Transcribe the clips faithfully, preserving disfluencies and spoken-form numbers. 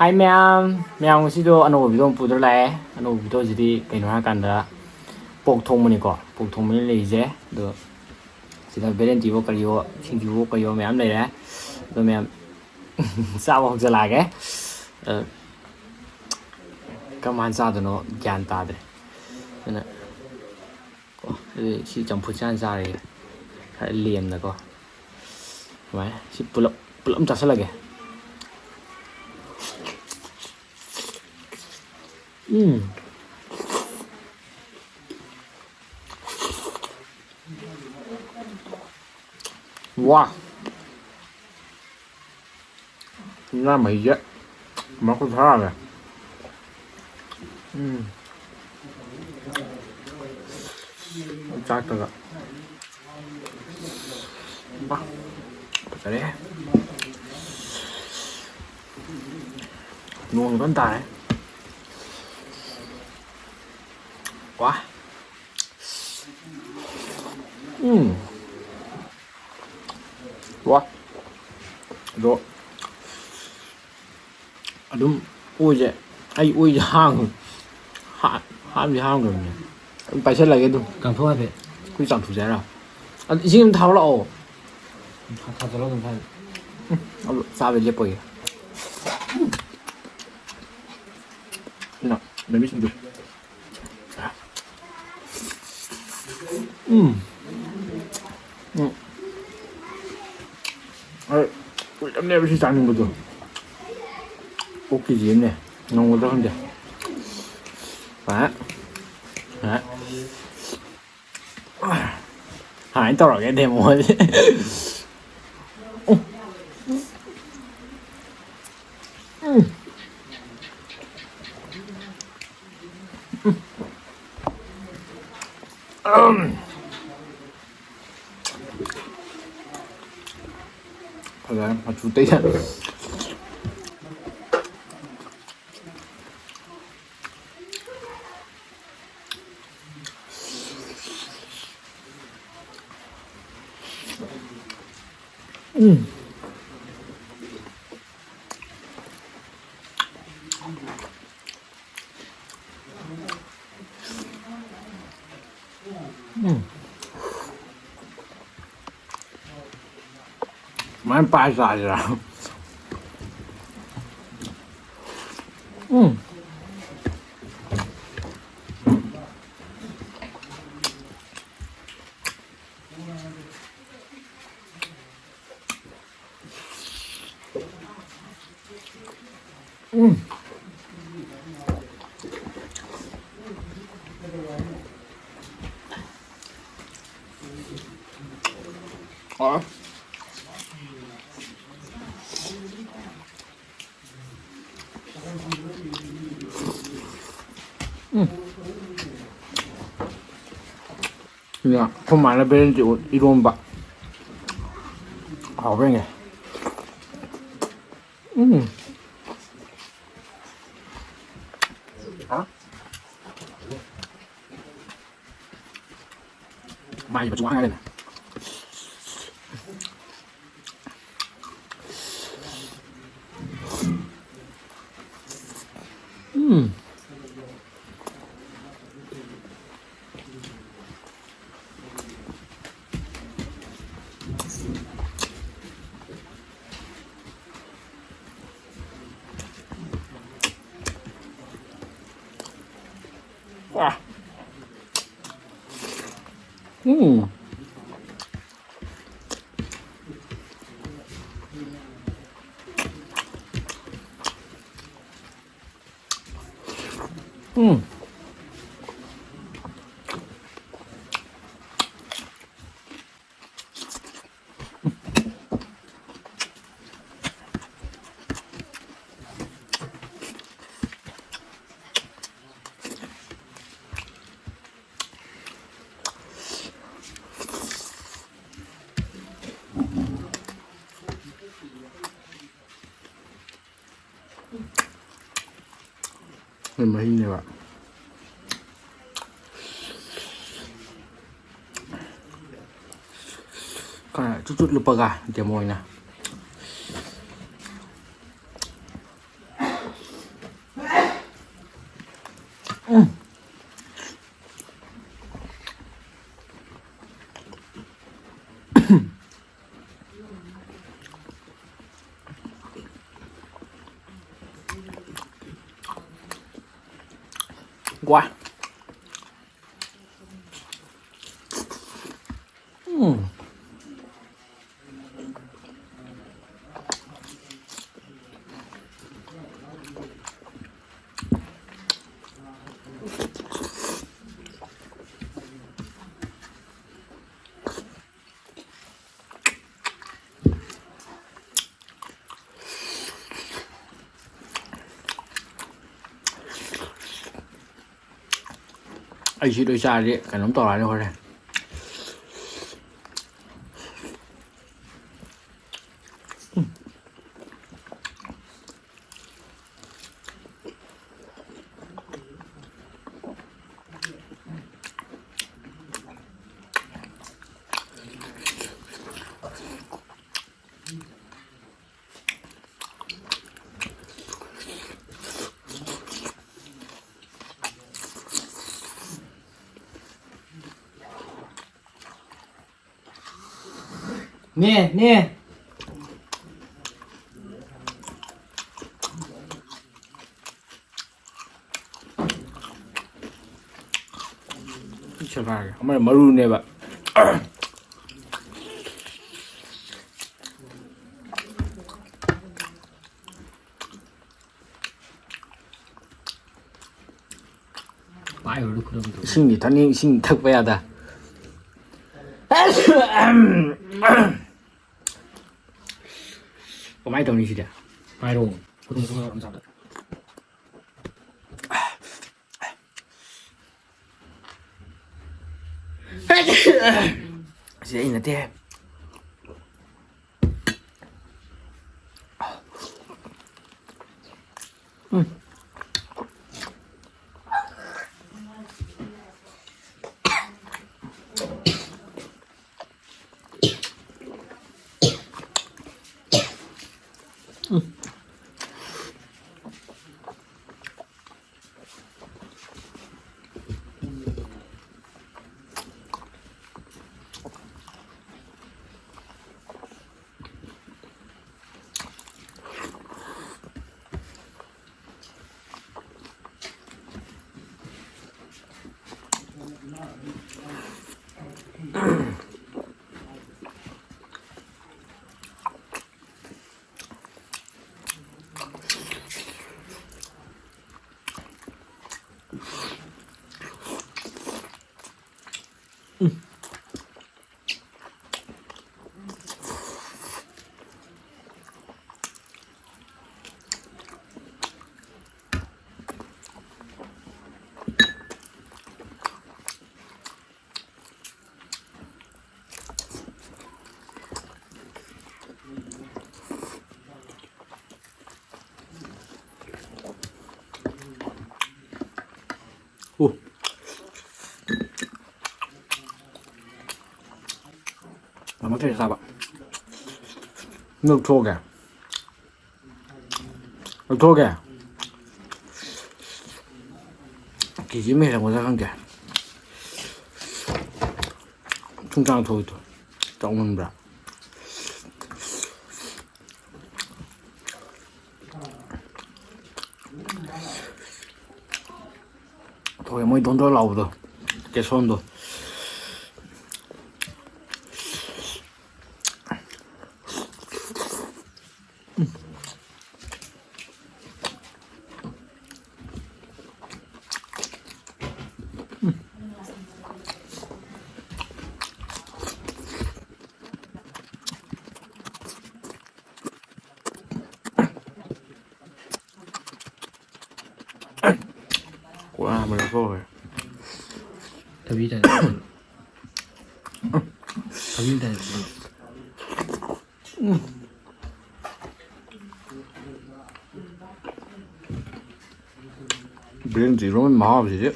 ꯍꯥꯏ ꯃꯌꯥꯝ, ꯃꯌꯥꯝ ꯉꯁꯤꯗꯣ ꯑꯅꯧꯕ ꯚꯤꯗꯤꯑꯣ ꯑꯃ ꯄꯨꯗꯨꯅ ꯂꯥꯛꯑꯦ꯫ ꯑꯅꯧꯕ ꯚꯤꯗꯤꯑꯣꯁꯤꯗꯤ ꯀꯩꯅꯣ ꯍꯥꯏꯔꯀꯥꯟꯗ ꯄꯣꯛ ꯊꯣꯡꯕꯅꯤꯀꯣ꯫ ꯄꯣꯛ ꯊꯣꯡꯕꯅꯤ ꯂꯩꯔꯤꯁꯦ꯫ ꯑꯗꯣ ꯁꯤꯗ ꯕꯦꯂꯦꯟꯇꯤꯕꯣ ꯀꯔꯤꯌꯣ, ꯁꯤꯡꯖꯨꯕꯣ ꯀꯔꯤꯌꯣ ꯃꯌꯥꯝ ꯂꯩꯔꯦ꯫ ꯑꯗꯣ ꯃꯌꯥꯝ ꯆꯥꯕ ꯍꯧꯖꯤꯜꯂꯛꯑꯒꯦ꯫ ꯑ, ꯀꯔꯝꯍꯥꯏꯅ ꯆꯥꯗꯣꯏꯅꯣ ꯒ꯭ꯌꯥꯟ ꯇꯥꯗ꯭ꯔꯦ꯫ ꯑꯗꯨꯅ ꯀꯣ, ꯑꯗꯨꯗꯤ ꯁꯤ ꯆꯝꯐꯨꯠꯁꯦ ꯍꯥꯟꯅ ꯆꯥꯔꯒꯦ꯫ ꯈꯔ ꯂꯦꯝꯅꯀꯣ꯫ ꯁꯨꯃꯥꯏꯅ ꯁꯤ ꯄꯨꯂꯞ, ꯄꯨꯂꯞ ꯑꯃ ꯆꯥꯁꯤꯜꯂꯒꯦ꯫ ꯎꯝ꯫ ꯋꯥ꯫ ꯉꯥ ꯃꯍꯤꯁꯦ ꯃꯈꯨꯠ ꯊꯥꯔꯛꯑꯒꯦ꯫ ꯎꯝ꯫ ꯆꯥꯛꯇꯒ꯫ ꯕꯥ, ꯐꯖꯔꯦꯍꯦ꯫ ꯅꯣꯡ ꯀꯟꯅ ꯇꯥꯔꯦ꯫ ꯋꯥ꯫ ꯎꯝ꯫ ꯋꯥ꯫ ꯑꯗꯣ ꯑꯗꯨꯝ ꯑꯣꯏꯁꯦ, ꯑꯩ ꯑꯣꯏꯁꯦ ꯍꯥꯡꯉꯨ-, ꯍꯥ-, ꯍꯥꯝꯗꯤ ꯍꯥꯝꯈ꯭ꯔꯕꯅꯦ꯫ ꯑꯗꯨꯝ ꯄꯥꯏꯁꯜꯂꯒꯦ ꯑꯗꯨꯝ꯫ ꯀꯥꯡꯊꯣꯛ ꯍꯥꯏꯐꯦꯠ꯫ ꯑꯩꯈꯣꯏ ꯆꯥꯝꯊꯣꯛꯁꯦ ꯍꯥꯏꯔꯣ? ꯑꯗꯨ ꯏꯁꯤꯡ ꯑꯗꯨꯝ ꯊꯥꯎꯔ ꯂꯥꯛꯑꯣ꯫ ꯊꯥ-, ꯊꯥꯖꯜꯂꯣ ꯑꯗꯨꯝ ꯊꯥꯏ꯫ ꯎꯝ, ꯑꯗꯨ ꯆꯥꯕ ꯂꯦꯞꯄꯣꯏꯒꯦ꯫ ꯅ, ꯕꯦꯕꯤ ꯁꯤꯡꯖꯨ꯫ ꯎꯝ꯫ ꯎꯝ꯫ ꯑꯩ ꯀꯨꯏꯔꯕꯅꯦꯕ ꯁꯤ ꯆꯥꯅꯤꯡꯕꯗꯣ꯫ ꯑꯣꯛ ꯀꯦ ꯖꯤ ꯑꯃꯅꯦ꯫ ꯉꯝꯒꯗ꯭ꯔꯥ ꯈꯪꯗꯦ꯫ ꯑ꯫ ꯑ꯫ ꯍꯥꯏꯅ ꯇꯧꯔꯒꯦ ꯗꯦꯃꯣꯁꯦ꯫ ꯎꯝ꯫ ꯐꯖꯔꯦ, ꯃꯆꯨ ꯇꯩꯁꯜꯂꯦ꯫ ꯎꯝ꯫ ꯎꯝ꯫ ꯁꯨꯃꯥꯏꯅ ꯄꯥꯏ ꯆꯥꯁꯤꯔꯥ? ꯎꯝ꯫ ꯎꯝ꯫ ꯍꯥꯎꯋꯦ꯫ ꯎꯝ꯫ ꯁꯤꯅ ꯑꯩꯈꯣꯏ ꯃꯥꯅ ꯕꯦꯂꯦꯟꯗ꯭ꯔꯤ ꯏꯔꯣꯝꯕ꯫ ꯍꯥꯎꯕ꯭ꯔ ꯌꯦꯡꯒꯦ꯫ ꯎꯝ꯫ ꯍꯥ? ꯃꯥꯏ ꯃꯆꯨ ꯉꯥꯡꯉ ꯂꯩꯅꯦ꯫ ꯎꯝ꯫ ꯎꯝ꯫ ꯎꯝ꯫ ꯃꯍꯤꯅꯦꯕ꯫ ꯈꯔ ꯆꯨꯠ ꯆꯨꯠ ꯂꯨꯞꯄꯒ ꯗꯦꯃꯣ ꯑꯣꯏꯅ꯫ ꯋꯥ꯫ ꯎꯝ꯫ ꯑꯩ ꯁꯤ ꯂꯣꯏ ꯆꯥꯔꯗꯤ ꯀꯩꯅꯣꯝ ꯇꯧꯔꯛꯑꯅꯤ ꯍꯣꯔꯦꯟ꯫ ꯅꯦ, ꯅꯦ꯫ ꯁꯦꯒꯥꯏꯔꯦ꯫ ꯑꯃꯅ ꯃꯔꯨꯅꯦꯕ꯫ ꯄꯥꯏꯔꯨꯔꯣ ꯈꯨꯗꯣꯡ ꯇꯧꯔꯣ꯫ ꯏꯁꯤꯡꯗꯤ ꯊꯛꯅꯤꯡ, ꯏꯁꯤꯡ ꯊꯛꯄ ꯌꯥꯗ꯫ ꯀꯃꯥꯏꯅ ꯇꯧꯅꯤ ꯁꯤꯗꯤ? ꯄꯥꯏꯔꯣ꯫ ꯈꯨꯗꯣꯡ ꯇꯧꯔꯣ ꯑꯗꯨꯝ ꯆꯥꯕꯗ꯫ ꯁꯤ ꯑꯩ ꯅꯠꯇꯦ꯫ ꯎꯝ꯫ ꯎ꯫ ꯉꯝꯃꯛꯇ꯭ꯔꯦ ꯆꯥꯕ꯫ ꯂꯧꯊꯣꯛꯑꯒꯦ꯫ ꯂꯧꯊꯣꯛꯑꯒꯦ꯫ ꯀꯦ ꯖꯤ ꯑꯃ ꯍꯦꯜꯂꯝꯒꯗ꯭ꯔꯥ ꯈꯪꯗꯦ꯫ ꯁꯨꯝ ꯆꯥꯊꯣꯛꯏꯗꯣ ꯆꯥꯎꯃꯟꯕ꯭ꯔꯥ? ꯊꯣꯛꯑꯦ ꯃꯣꯏ ꯗꯣꯟꯗꯣꯟ ꯂꯥꯎꯕꯗꯣ, ꯀꯦꯁꯣꯟꯗꯣ꯫ ꯀꯣꯔꯥ ꯑꯃ ꯂꯧꯊꯣꯛꯈ꯭ꯔꯦ꯫ ꯊꯕꯤ ꯇꯥꯏ꯫ ꯊꯕꯤ ꯇꯥꯏ꯫ ꯕ꯭ꯔꯦꯟ ꯖꯤꯔꯣꯒꯤ ꯃꯍꯥꯎꯁꯤꯗꯤ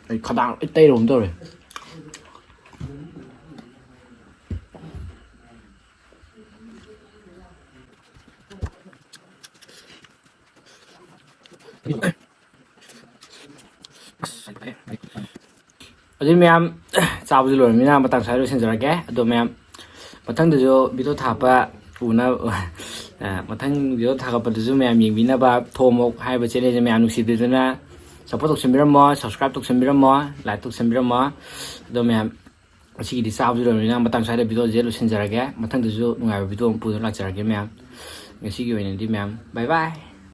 ꯑꯩ ꯈꯗꯥꯡ ꯂꯣꯏ ꯇꯩꯔꯒꯨꯝ ꯇꯧꯔꯦ꯫ ꯑꯗꯨꯗꯤ ꯃꯌꯥꯝ, ꯆꯥꯕꯁꯨ ꯂꯣꯏꯔꯕꯅꯤꯅ ꯃꯇꯥꯡ ꯁ꯭ꯋꯥꯏꯗ ꯂꯣꯏꯁꯤꯟꯖꯔꯒꯦ꯫ ꯑꯗꯣ ꯃꯌꯥꯝ, ꯃꯊꯪꯗꯁꯨ ꯚꯤꯗꯤꯑꯣ ꯊꯥꯞꯄ ꯎꯅ-, ꯑ, ꯃꯊꯪ ꯚꯤꯗꯤꯑꯣ ꯊꯥꯒꯠꯄꯗꯁꯨ ꯃꯌꯥꯝ ꯌꯦꯡꯕꯤꯅꯕ ꯊꯣꯃꯣꯛ ꯍꯥꯏꯕ ꯆꯦꯅꯦꯜꯁꯦ ꯃꯌꯥꯝ ꯅꯨꯡꯁꯤꯕꯤꯗꯨꯅ ꯁꯞꯄꯣꯔꯠ ꯇꯧꯁꯟꯕꯤꯔꯝꯃꯣ, ꯁꯕꯁꯀ꯭ꯔꯥꯏꯕ ꯇꯧꯁꯟꯕꯤꯔꯝꯃꯣ, ꯂꯥꯏꯛ ꯇꯧꯁꯟꯕꯤꯔꯝꯃꯣ꯫ ꯑꯗꯣ ꯃꯌꯥꯝ, ꯉꯁꯤꯒꯤꯗꯤ ꯆꯥꯕꯁꯨ ꯂꯣꯏꯔꯕꯅꯤꯅ ꯃꯇꯥꯡ ꯁ꯭ꯋꯥꯏꯗ ꯚꯤꯗꯤꯑꯣꯁꯦ ꯂꯣꯏꯁꯤꯟꯖꯔꯒꯦ꯫ ꯃꯊꯪꯗꯁꯨ ꯅꯨꯡꯉꯥꯏꯕ ꯚꯤꯗꯤꯑꯣ ꯑꯃ ꯄꯨꯗꯨꯅ ꯂꯥꯛꯆꯔꯒꯦ ꯃꯌꯥꯝ꯫ ꯉꯁꯤꯒꯤ ꯑꯣꯏꯅꯗꯤ ꯃꯌꯥꯝ, bye bye꯫